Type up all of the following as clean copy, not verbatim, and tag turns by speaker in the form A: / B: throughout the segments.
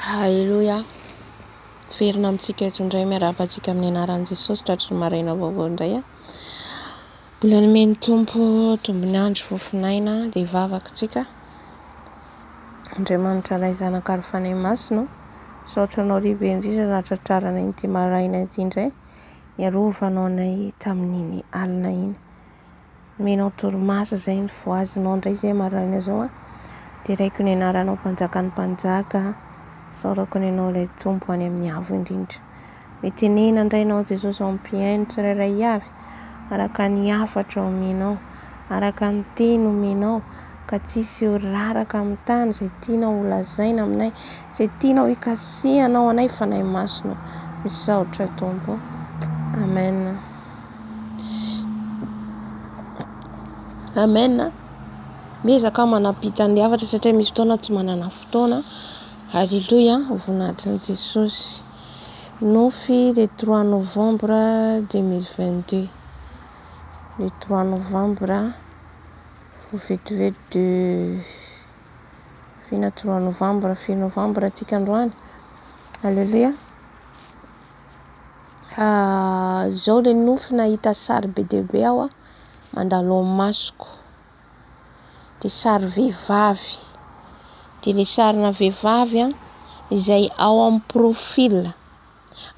A: Haleloia. Miverina amintsika eto indray, miarahaba antsika amin'ny anaran'i Jesosy tratry ny maraina vaovao indray. Mbola nomen'ny Tompo tombon'andro fofonaina dia hivavaka isika. Andriamanitra Ray Zanaka ary Fanahy Masina, misaotra anao lehibe indrindra nahatratrarana ity maraina ity indray, niarovanao anay tamin'iny alina iny. Nomenao torimaso izay nivoazinao indray izay maraina izao an. Deraiko ny anaranao mpanjakan'ny mpanjaka. Isaorako ny anao ilay Tompo any amin'ny avo indrindra. Mitenena indray ianao Jesosy ao am-pihaino tsirairay avy araka ny hafatra omenao, araka ny teny omenao ka tsisy ho raraka amin'ny tany izay tianao ho lazaina aminay, izay tianao hikasihanao anay Fanahy Masina. Misaotra Tompo. Amen. Amen. Miezaka aho manampita ny hafatra satria misy fotoana tsy manana fotoana. Alléluia, voninahitry ny Jesosy. Nofy le 3 novembre 2022. Le 3 novembre, vetivety de fina 3 novembre, firy novembre tsika androany. Alléluia. Zao le nofy nahita sary be dia be aho mandalo amin'ny masoko. Dia sary vehivavy. Dia le sarina vehivavy izay ao amin'ny profil.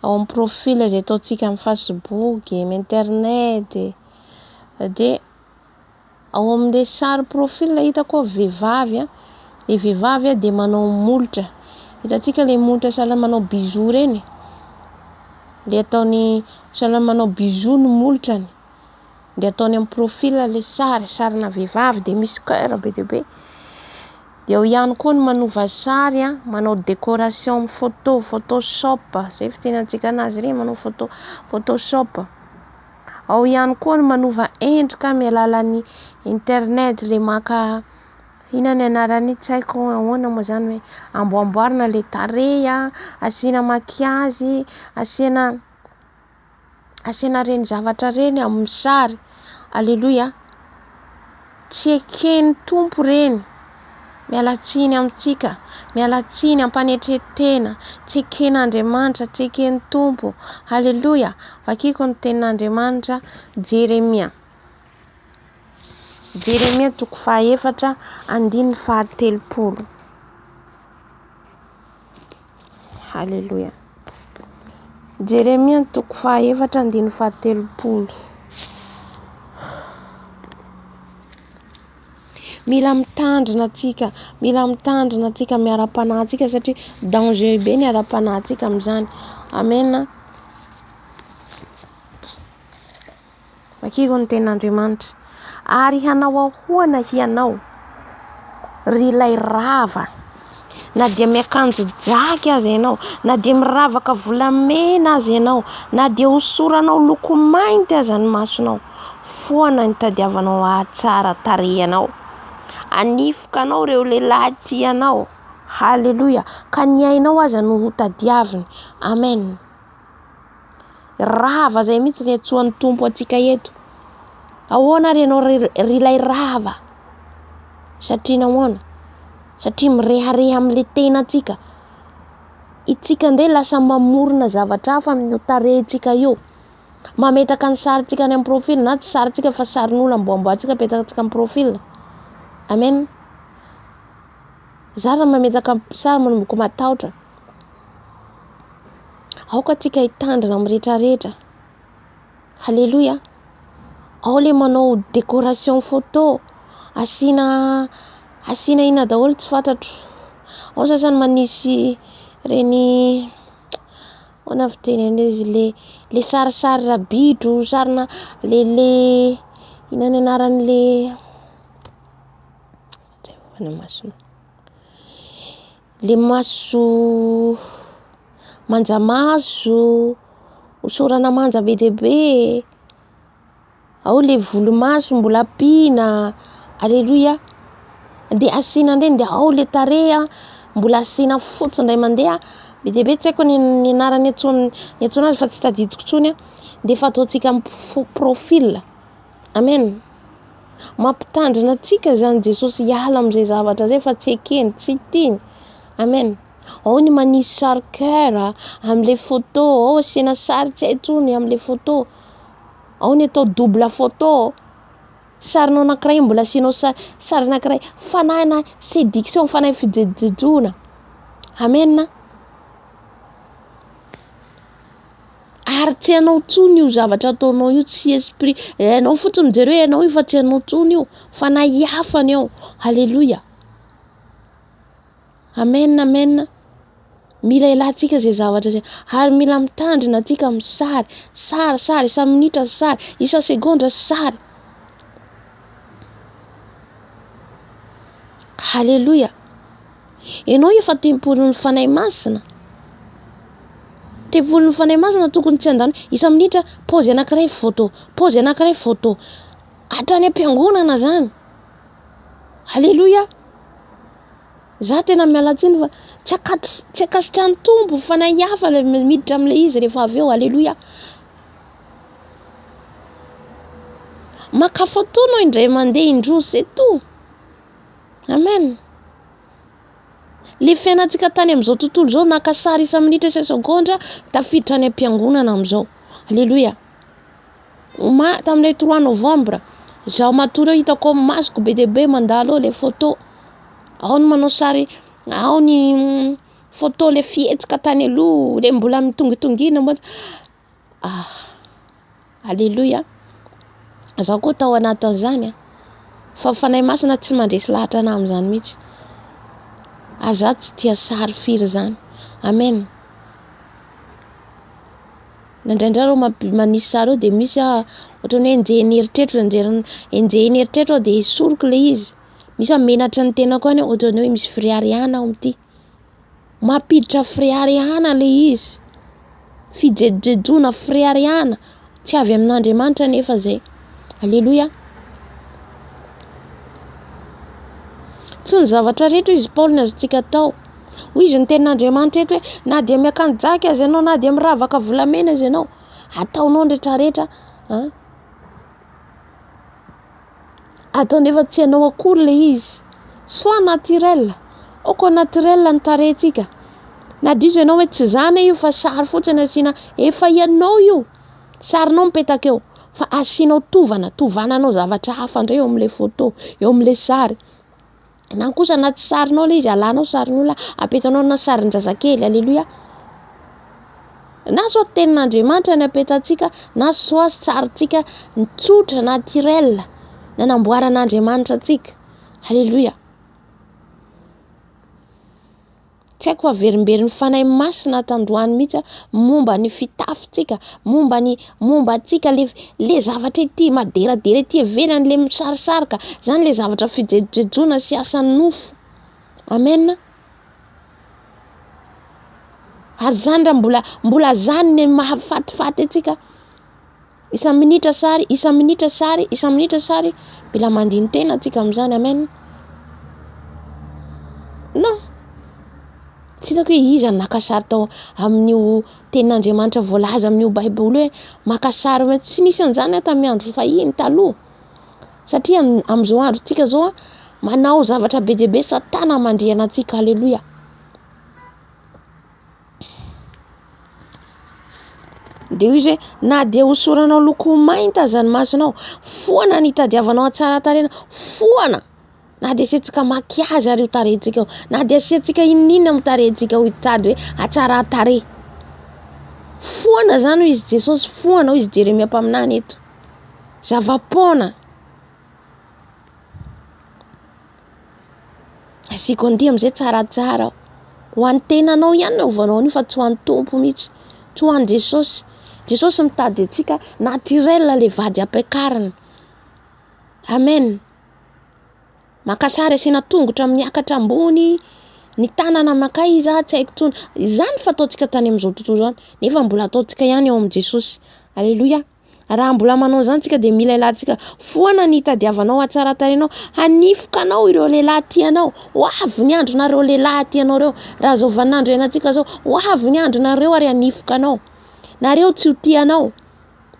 A: Ao amin'ny profil izay ataontsika amin'ny facebook, amin'ny internet. Dia Ao amin'ilay sary profil hitako ao vehivavy an, ilay vehivavy dia manao molotra, hitantsika ilay molotra sahala manao bisou ireny, ilay ataony sahala manao bisou ny molotrany, dia ataony amin'ny profil ilay sary, sarina vehivavy dia misy coeur be dia be. Dia ao ihany koa ny manova sary an, manao décoration amin'ny photo, photoshop, izay fitenenantsika anazy ireny, manao photo photoshop. Ao ihany koa ny manova endrika amin'ny alalan'ny internet le maka inona ny anarany tsy haiko ahoana moa zany hoe amboamboarina le tarehy a, asiana makiazy, asiana asiana reny zavatra reny amin'ny sary. Aleloia. Tsy eken'ny Tompo ireny. Miala tsiny amintsika, miala tsiny am-panetren-tena. Tsy eken'Andriamanitra, tsy eken'ny Tompo. Haleloia! Vakiko ny tenin'Andriamanitra, Jeremia. Jeremia toko fahaefatra, andininy fahatelopolo. Haleloia. Jeremia toko fahaefatra andininy fahatelopolo. Mila mitandrina antsika, mila mitandrina antsika miara-panahy antsika satria danger be ny ara-panahy antsika amin'izany. Amen. Vakiko ny tenin'Andriamanitra. Ary hanao ahoana hianao, ry ilay rava, na dia miakanjo jaky aza ianao, na dia miravaka volamena aza ianao, na dia hosoranao loko mainty aza ny masonao, foana ny tadiavanao hahatsara tarehy anao. Hanifoka anao ireo lehilahy tia anao. Haleloia! Ka ny ainao aza no hotadiaviny. Amen. Rava zay mihitsy ny antsoan'ny Tompo antsika eto. Ahoana ary ianao ry ilay rava? Satria nahoana? Satria mirehareha amin'ilay tenantsika. Itsika indray lasa mamorona zavatra hafa amin'io tarehintsika io. Mametaka ny sarintsika any amin'ny profil na tsy sarintsika fa sarin'olona amboamboantsika apetakantsika amin'ny profil. Amen. Za raha mametaka sary manomboka matahotra. Aoka tsika hitandrina amin'ny retraretra. Haleloia. Ao le manao décoration photo, asiana asiana inona daholo tsy fantatro. Ao ny sasany manisy reny ahoana fiteny an'izy le le sarisary ragidro, sarina le le inona ny anaran'le Le maso manja maso, hosorana manja be dia be, ao le volomaso mbola ampiana, aleloia! De asiana an'ireny de ao le tarehy a, mbola asiana fotsy indray mandeha, be dia be tsy haiko ny ny anarany antsoin- niantsoana azy fa tsy tadidiko intsony a, de efa ataontsika amin'ny fo- profil. Amen. Mampitandrina antsika izany Jesosy hiala amin'izay zavatra izay fa tsy ekeny, tsy tiany. Amen. Ao ny manisy sary coeur amin'le photo, ao asiana sary tsy hay intsony amin'le photo, ao ny atao double photo, sarinao anakiray mbola asianao sary anakiray, fanahy seduction, fanahy fijejojejoana. Amen. Ary tsy anao tsony io zavatra ataonao io, tsy esprit, enao fotsiny mijery hoe enao io fa tsy anao tsony io, fanahy hafa ny ao. Aleloia. Amen amen. Mila ialatsika zay zavatra zay ary mila mitandrina atsika amin'ny sary, sary sary isa minitra sary, isa segondra sary. Haleloia. Ianao efa tempolin'ny Fanahy Masina. Tempolin'ny Fanahy Masina tokony tsy handany isa minitra paozy anankiray photo, paozy anankiray photo. Hatrany am-piangonana zany. Haleloia. Za tena miala tsiny fa tsy akatr- tsy ankasitrahan'ny Tompo fanahy hafa le miditra amin'ilay izy rehefa avy eo. Aleloia. Maka photo anao indray mandeha indroa c'est tout. Amen. Le fiainantsika tany amin'izao tontolo izao naka sary isa-minitra isa-segondra tafiditra any am-piangonana amin'izao. Aleloia. Omaly tamin'ilay trois novembre, zaho matory eo hitako amin'ny masoko be dia be mandalo eo le photo, ao ny manao sary, ao ny photo le fihetsika tany aloha, le mbola mitongitongina moa, ah aleloia, zaho koa tao anatin'izany an, fa ny fanahy masina tsy mandresy lahatra anah amin'izany mihitsy, ary zaho tsy tia sary firy zany, amen. Indraindray reo manisy sary eo de misy aho ohatrany hoe enjehin'ny eritreritro enjehin'ny eritreritro aho de esoriko le izy, misy aho menatra ny tenako ihany aho ohatrany hoe misy fireharehana aho amin'ity, mampiditra fireharehana le izy, fijejojejoana, fireharehana, tsy avy amin'Andriamanitra anefa zay, aleloia. Tsy ny zavatra rehetra hoy izy Paoly no azontsika atao. Hoy izy ny tenin'Andriamanitra eto hoe na dia miakanjo jaky aza ianao, na dia miravaka volamena aza ianao, ataonao ny retraretra an, atao nefa tsy ianao akory le izy. Sois naturel, aoka ho naturel ny tarehintsika. Na dia izy ianao hoe tsy za anie io fa sary fotsiny asiana, efa ianao io, sarinao mipetaka eo fa asianao tovana, tovananao zavatra hafa indray eo amin'ilay photo, eo amin'ilay sary. Na kosa na tsy sarinao le izy, alanao sarin'olona, apetanao na sarin-jazakely, aleloia. Na soit tenin'Andriamanitra ny apetantsika, na soit sarintsika ny tsotra, naturel, nanamboaran'Andriamanitra antsika, aleloia. Tsy haiko averimberin'ny Fanahy Masina ato androany mihitsy momba ny fitafintsika, momba ny momba antsika le le zavatra ety maderadera ety ivelany le misarisarika, zany le zavatra fijejojejoana sy asan'ny nofo. Amen. Ary zany raha mbola mbola zany ny mahafatifaty antsika. Isa-minitra sary, isa-minitra sary, isa-minitra sary, mila mandini-tena antsika amin'izany, amen. Non. Tsy hitako hoe iza no naka sary tao amin'io tenin'Andriamanitra voalaza amin'io baiboly hoe maka sary hoe tsy nisy an'izany aho tamin'ny andro fahiny taloha. Satria amin'izao androntsika izao an, manao zavatra be dia be satana mandrihana antsika, aleloia. Dia hoy izy hoe, na dia hosoranao loko mainty aza ny masonao, foana ny hitadiavanao hatsaran-tarehina, foana! Na dia asiantsika maquillage ary io tarehintsika io, na dia asiantsika inon'inona amin'ny tarehintsika io hitady hoe hatsaran-tarehy. Foana izany hoy izy Jesosy, foana hoy izy Jeremia mpaminany eto. Zava-poana. Asiako an'ity amin'izay tsaratsara aho. Ho an'ny tenanao ihany no anaovanao an'io fa tsy ho an'ny Tompo mihitsy. Tsy ho an'i Jesosy. Jesosy mitady antsika naturel le vady ampiakarina. Amen. Maka sary asiana tongotra miakatra ambony, ny tanana mankaiza tsy haiko intsony. Izany fataontsika tany amin'izao tontolo izao nefa mbola ataontsika ihany ao amin'i Jesosy. Aleloia. Raha mbola manao izany tsika dia mila ilantsika foana ny hitadiavanao hatsaran-tarehinao, hanifoka anao ireo lehilahy tia anao. Ho avy ny andronareo lehilahy tia anao ireo. Raha izao vaninandro iainantsika izao, ho avy ny andronareo ary hanifoka anao. Nareo tsy ho tia anao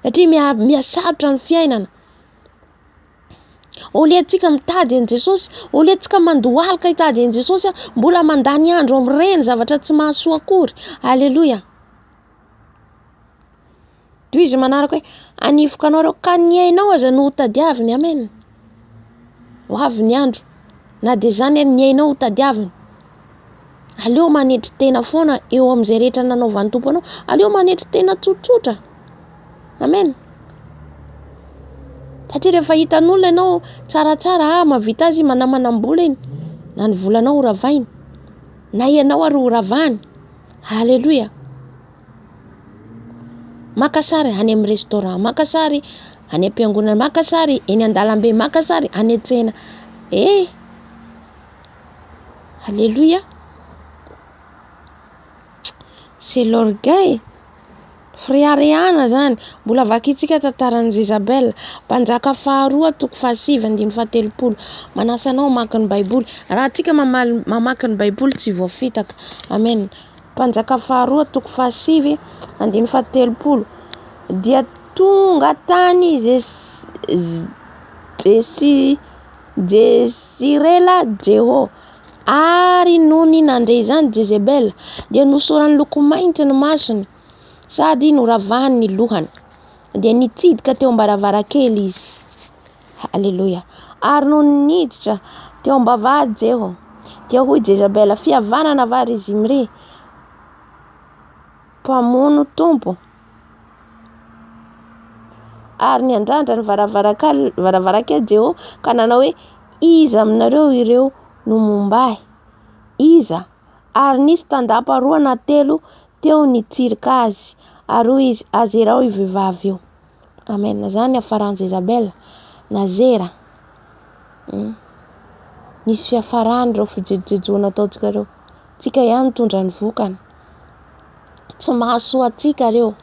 A: satria miha mihasarotra ny fiainana. Au lieu antsika mitady an'i Jesosy, au lieu antsika mandohalika hitady an'i Jesosy, mbola mandany andro amin'ireny zavatra tsy mahasoa akory. Aleloia. Tohizo manaraka hoe hanifoka anao ireo ka ny ainao aza no hotadiaviny. Amen. Ho avy ny andro. Na dia izany ary ny ainao hotadiaviny. Aleo manetry tena foana eo amin'izay rehetra nanaovan'ny Tompo anao. Aleo manetry tena tsotsotra. Amen. Satria rehefa hitan'olona ianao tsaratsara, ah mahavita azy na manam-bola iny, na ny volanao horavainy, na ianao ary horavany. Alléluia. Maka sary any amin'ny restaurant, maka sary any am-piangonana, maka sary eny an-dalambe, maka sary any an-tsena. Eh! Alléluia. C'est l'orgueil. Fireharehana zany. Mbola vakintsika tantaran'i Jezabel, mpanjaka faharoa toko fahasivy andininy fahatelopolo. Manasa anao hamaky ny Baiboly. Raha antsika mamaly mamaky ny Baiboly tsy voafitaka. Amen. Mpanjaka faharoa toko fahasivy andininy fahatelopolo. Dia tonga tany Jesi Jesirela Jeho. Ary nony nandre izany Jezebela, dia nosorany loko mainty ny masony sady noravahany ny lohany. Dia nitsidika teo am-baravarankely izy. Aleloia. Ary nony niditra teo am-bavahady Jeho, dia hoy Jezebela, Fihavanana va ry Zimri, mpamono tompo? Ary niandrandra ny varavarankely Jeho ka nanao hoe, Iza aminareo ireo no momba ahy? Iza? Ary nisy tandapa roa na telo teo nitsirika azy. Ary hoy izy, Azerao io vehivavy io. Amen. Zany ny hafaran'i Jezabela. Nazera. Hmm. Misy fiafarany ireo fijejojejoana ataontsika ireo. Tsika ihany mitondra ny vokany. Tsy mahasoa antsika ireo.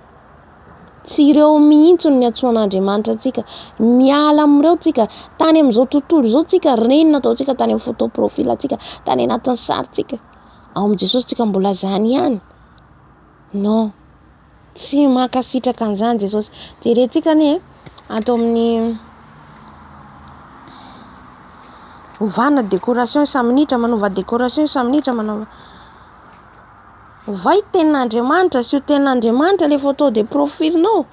A: Tsy ireo mihitsy no niantsoan'Andriamanitra antsika. Miala amin'ireo tsika. Tany amin'izao tontolo izao tsika, ireny nataontsika tany amin'ny photo profil antsika, tany anatin'ny sarintsika. Ao amin'i Jesosy tsika mbola zany ihany. Non. Tsy mankasitraka an'izany Jesosy. Jerentsika anie ato amin'ny ovana décoration isa-minitra, manova décoration isa-minitra, manova Ovay tenin'Andriamanitra, asio tenin'Andriamanitra le photo de profil-nao.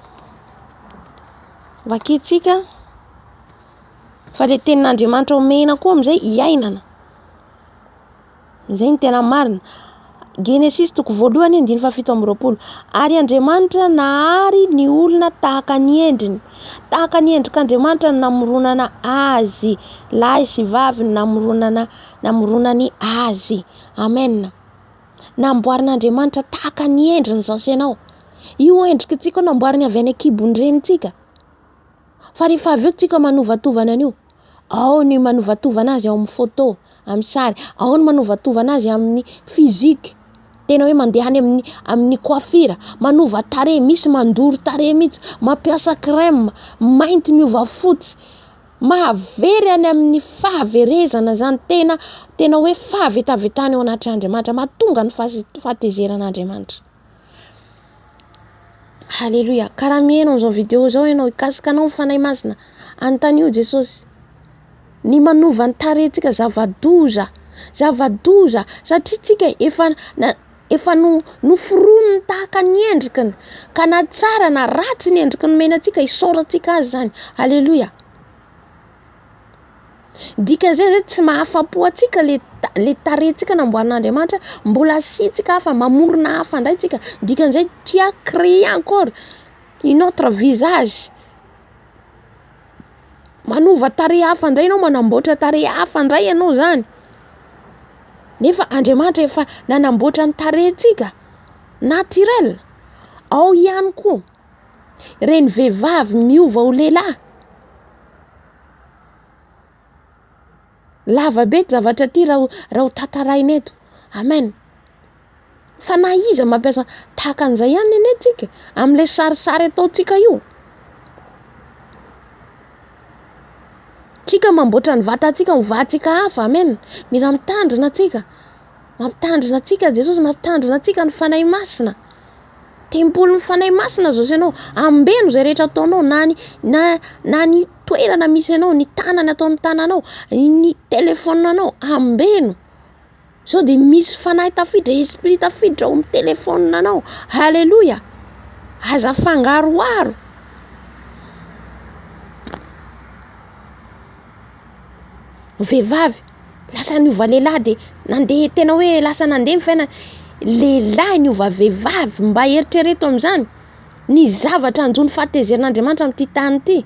A: Vakintsika fa le tenin'Andriamanitra omena koa amin'izay iainana. Izay ny tena marina. Genesisy toko voalohany andininy faha 27. Ary Andriamanitra nahary ny olona tahaka ny endriny. Tahaka ny endrik'Andriamanitra no namoronana azy. Lahy sy vavy no namoronana namoronany azy. Amen. Namboarin'Andriamanitra tahaka ny endriny izao sy ianao. Io endrikitsika io namboariny avy any an-kibon'ny renintsika. Fa rehefa avy eo tsika manovatovana an'io. Ao ny manovatovana azy ao amin'ny photo, amin'ny sary. Ao ny manovatovana azy amin'ny physique. Tena hoe mandeha any amin'ny amin'ny coiffure, manova tarehy, misy mandoro tarehy mihitsy, mampiasa crème, mainty miova fotsy. Mahavery any amin'ny fahaverezana zany, tena tena hoe fahavetavetana eo anatrehan'Andriamanitra, mahatonga ny fahatezeran'Andriamanitra. Haleloia. Ka raha mihaino an'izao vidéo izao ianao, hikasika anao ny Fanahy Masina, anontanio Jesosy. Ny manova ny tarehintsika zava-doza, zava-doza satria tsika efa na efa no noforoniny tahaka ny endrikiny ka na tsara na ratsy ny endriky nomena antsika isaorantsika azy zany aleloia dikan'izay zay tsy mahafa-po antsika le le tarehintsika namboarin'Andriamanitra mbola asiantsika hafa mamorona hafa indray tsika dikan'izay tu as créé encore une autre visage Manova tarehy hafa indray ianao, manamboatra tarehy hafa indray ianao zany. Nefa Andriamanitra efa nanamboatra ny tarehintsika naturel. Ao ihany koa ireny vehivavy miova ho lehilahy. Lava be ty zavatra ty raha raha ho tantaraina eto. Amen. Fa na iza mampiasa tahaka an'izay ihany anie tsika amin'ilay sarisary ataontsika io. Tsika mamboatra ny vatantsika ho vatsika hafa. Amen. Mila mitandrina tsika. Mampitandrina antsika Jesosy, mampitandrina antsika ny Fanahy Masina. Tempolin'ny Fanahy Masina zao sy ianao. Ambeno izay rehetra ataonao na ny na na ny. toerana misy anao, ny tanana atao amin'ny tananao, ny telefaoninanao, ambeno. Sao dia misy fanahy tafiditra, esprit tafiditra ao amin'ny telefaoninanao. Haleloia! Aza afangaroharo. Vehivavy lasa niova lehilahy dia nandeha tena hoe lasa nandeha ny fiainana. Lehilahy niova vehivavy, mba eritrereto amin'izany ny zavatra hanjo ny fahatezeran'Andriamanitra amin'ity tany ity.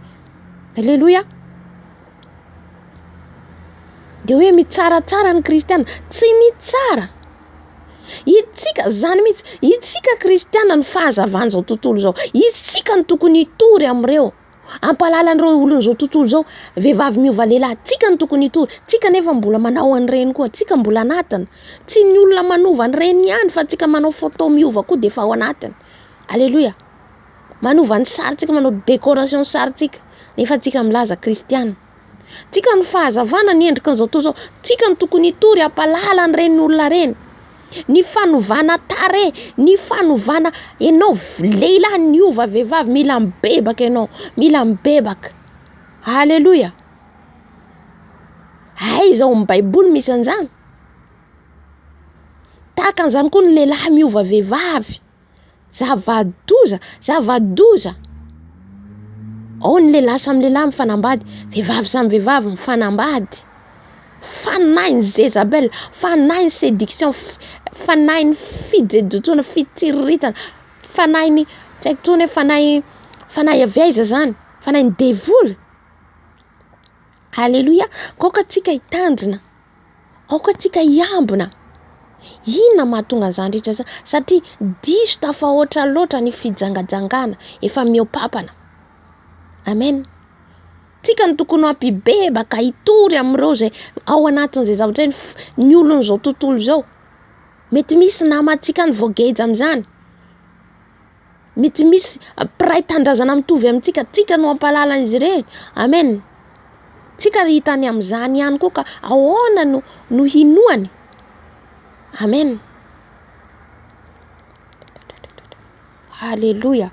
A: Aleloia! Dia hoe mitsaratsara ny kristiana, tsy mitsara. Itsika, zany mihitsy, itsika kristiana no fahazavan'izao tontolo izao. Isika no tokony hitory amin'ireo. Hampahalala an'ireo olon'izao tontolo izao, vehivavy miova lehilahy, tsika no tokony hitory, tsika nefa mbola manao an'ireny koa, tsika mbola anatiny, tsy ny olona manova an'ireny ihany fa tsika manao photo miova koa dia efa ao anatiny, aleloia, manova ny sarintsika, manao décoration ny sarintsika, nefa tsika milaza kristiana, tsika no fahazavana ny endriky an'izao tontolo izao, tsika no tokony hitory hampahalala an'ireny olona ireny. Ny fanovana tarehy, ny fanovana ianao lehilahy niova vehivavy mila mibebaka ianao, mila mibebaka. Aleloia. Aiza ao amin'ny baiboly misy an'izany? Tahaka an'izany koa ny lehilahy miova vehivavy. Zava-doza, zava-doza. Ao ny lehilahy samy lehilahy mifanambady, vehivavy samy vehivavy mifanambady. Fanahin'i Jezabel, fanahin'ny séduction, fanahin'ny fijejojoana, fitsiriritana, fanahin'ny tsy haiko intsony hoe fanahy fanahy avy aiza zany, fanahin'ny devoly. Aleloia, aoka tsika hitandrina. Aoka tsika hiambina. Inona mahatonga an'izany rehetra izany? Satria diso tafahoatra loatra ny fijangajangana efa mihoa-papana. Amen. Tsika no tokony hampibebaka, hitory amin'ireo izay ao anatin'izay zavatra izay, ny olon'izao tontolo izao. Mety misy namantsika any voageja amin'izany. Mety misy mpiray tanindrazana mitovy amintsika, tsika no hampahalala an'izy ireny. Amen. Tsika ry hitany amin'izany ihany koa ka ahoana no no hinoany? Amen. Haleloia.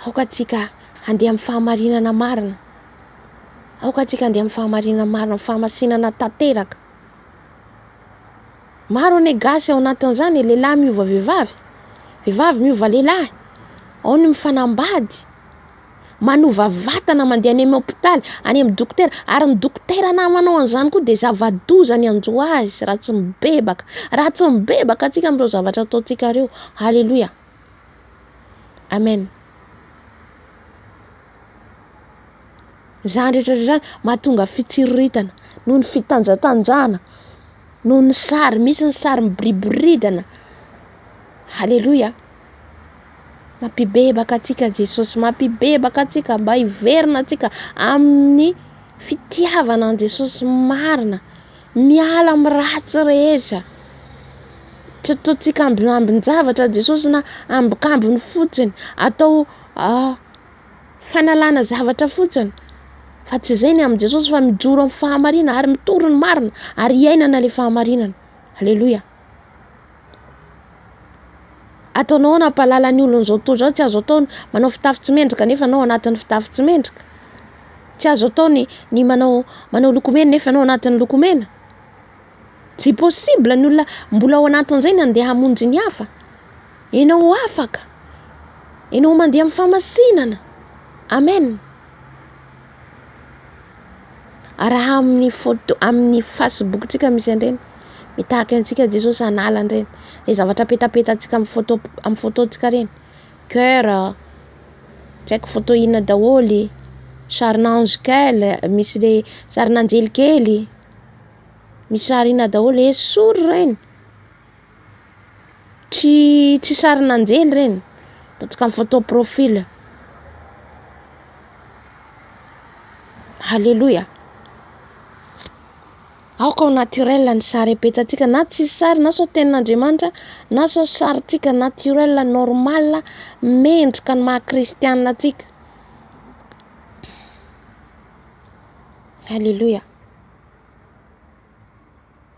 A: Aoka tsika handeha amin'ny fahamarinana marina. Aoka tsika handeha amin'ny fahamarinana marina, amin'ny fahamasinana tanteraka. Maro anie gasy ao anatin'izany e, lehilahy miova vehivavy, vehivavy miova lehilahy, ao ny mifanambady, manova vatana mandeha any amin'ny hopitaly, any amin'ny dokotera, ary ny dokotera namanao an'izany koa dia zava-doza ny hanjo azy raha tsy mibebaka, raha tsy mibebaka antsika amin'ireo zavatra ataontsika ireo, haleloia, amen. Izany rehetra izany mahatonga fitsiriritana noho ny fitanjatanjahana, noho ny sary, misy ny sary miboriboridana. Haleloia! Mampibebaka antsika Jesosy, mampibebaka antsika mba hiverina antsika amin'ny fitiavana an'i Jesosy marina, miala amin'ny ratsy rehetra. Tsy ataontsika ambinambin-javatra Jesosy na ambikambiny fotsiny, atao ah, fanalana zavatra fotsiny fa tsy izay ny amin'i Jesosy fa mijoro amin'ny fahamarina ary mitory ny marina ary iainana ilay fahamarinana. Aleloia. Ataonao ahoana hampahalala ny olon'izao tontolo izao tsy azo atao ny manao fitafy tsy mendrika nefa anao anatin'ny fitafy tsy mendrika. Tsy azo atao ny ny manao manao lokomena nefa anao anatin'ny lokomena. Tsy possible ny olona mbola ao anatin'izay ny handeha hamonjy ny hafa. Ianao afaka. Ianao mandeha amin'ny fahamasinana. Amen. Raha amin'ny photo, amin'ny Facebook-tsika misy an'ireny, mitaky antsika Jesosy hanala an'ireny. Ilay zavatra apetapetantsika amin'ny photo, amin'ny photo-tsika ireny. Cœur, tsy haiko photo inona daholo, sarin'ange kely, misy le sarin'anjely kely, misy sary inona daholo, esory ireny. Tsy tsy sarin'anjely ireny, ataontsika amin'ny photo profil. Haleloia. Aoka ho naturel ny sary apetantsika na tsisy sary na sao tenin'Andriamanitra na sao sarintsika naturel normal mendrika ny maha kristianina antsika. Haleloia.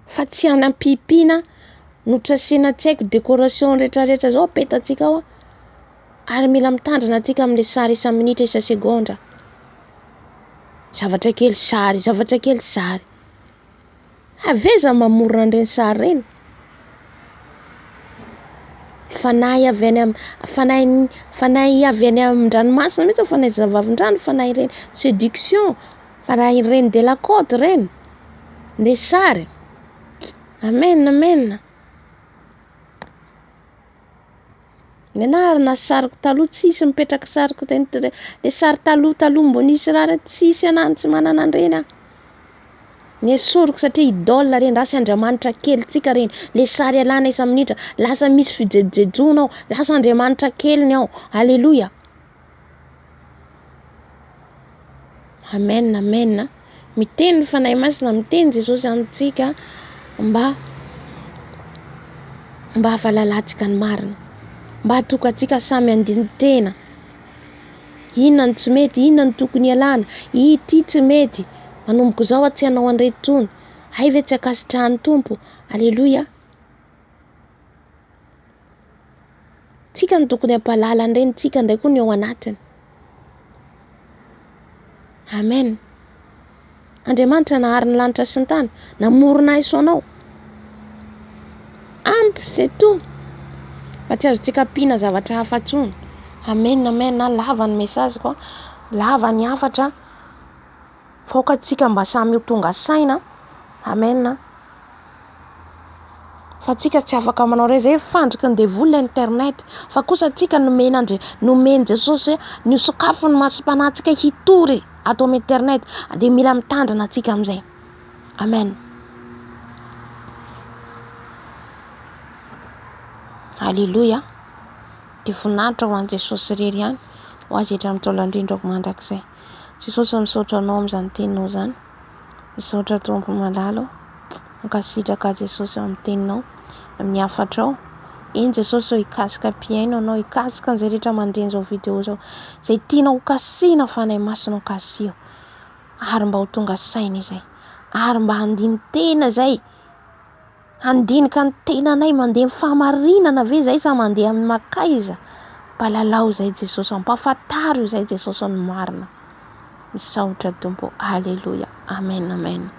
A: Fa tsy hanam-pipiana no tsy asiana tsy haiko décoration retraretra zao apetatsika ao ary mila mitandrina antsika amin'le sary isa-minitra isa-segondra. Zavatra kely sary, zavatra kely sary. Avy aiza mamorona an'ireny sary ireny? Fanahy avy any am fanahy fanahy avy any amin-dranomasina mihitsy fanahy zazavavindrano fanahy ireny séduction, fanahy reine de la côte ireny, le sary. Amen amen. Ny anahy ary na sariko taloha tsisy mipetraka sariko teny le sary taloha taloha mbo nisy raha reny tsisy anahy tsy manana an'ireny aho. Nesoriko satria idole reny lasa andriamanitra kelintsika reny le sary alana isa-minitra lasa misy fijejojejoana ao lasa andriamanitra keliny ao. Aleloia. Amen amen. Miteny ny Fanahy Masina, miteny Jesosy amintsika mba mba hahafalalantsika ny marina. Mba hahatonga antsika samy handini-tena. Inona no tsy mety, inona no tokony hialana, ity tsy mety, manomboka izao aho tsy hanao an'ireto intsony, hay ve tsy ankasitrahan'ny Tompo, aleloia. Tsika no tokony hampahalala an'ireny, tsika indray koa no ao anatiny. Amen. Andriamanitra nahary ny lanitra sy ny tany, namorona ahy sy anao. Ampy, c'est tout. Fa tsy azontsika ampiana zavatra hafa intsony. Amen, amen. Lava ny message-ko, lava ny hafatra. Fa aoka tsika mba samy ho tonga saina. Amen. Fa tsika tsy afaka manao ireny, zay fandriky ny devoly le internet. Fa kosa tsika nomen'Andri nomen'i Jesosy nosokafiny ny masom-panahintsika hitory ato amin'ny internet dia mila mitandrina antsika amin'izay. Amen. Alléluia. Dia voninahitra ho an'i Jesosy irery ihany, ho azy hatramin'ny taolan-drindrina mandrakizay. Jesosy misaotra anao amin'izany teninao izany. Misaotra Tompo malala o. Mankasitraka Jesosy amin'ny teninao, amin'ny hafatrao. Eny Jesosy ô, hikasika mpihaino Anao, hikasika an'izay rehetra mandre an'izao vidéo izao. Izay tianao ho kasihina Fanahy Masina ô, kasiho. Ary mba ho tonga saina izay. Ary mba handini-tena izay. Handinika ny tenanay mandeha amin'ny fahamarinana ve izay sa mandeha amin'ny makaiza? Mpalalao izay Jesosy, ampahafantaro izay Jesosy ny marina. Misaotra Tompo, Aleloia, Amen, Amen.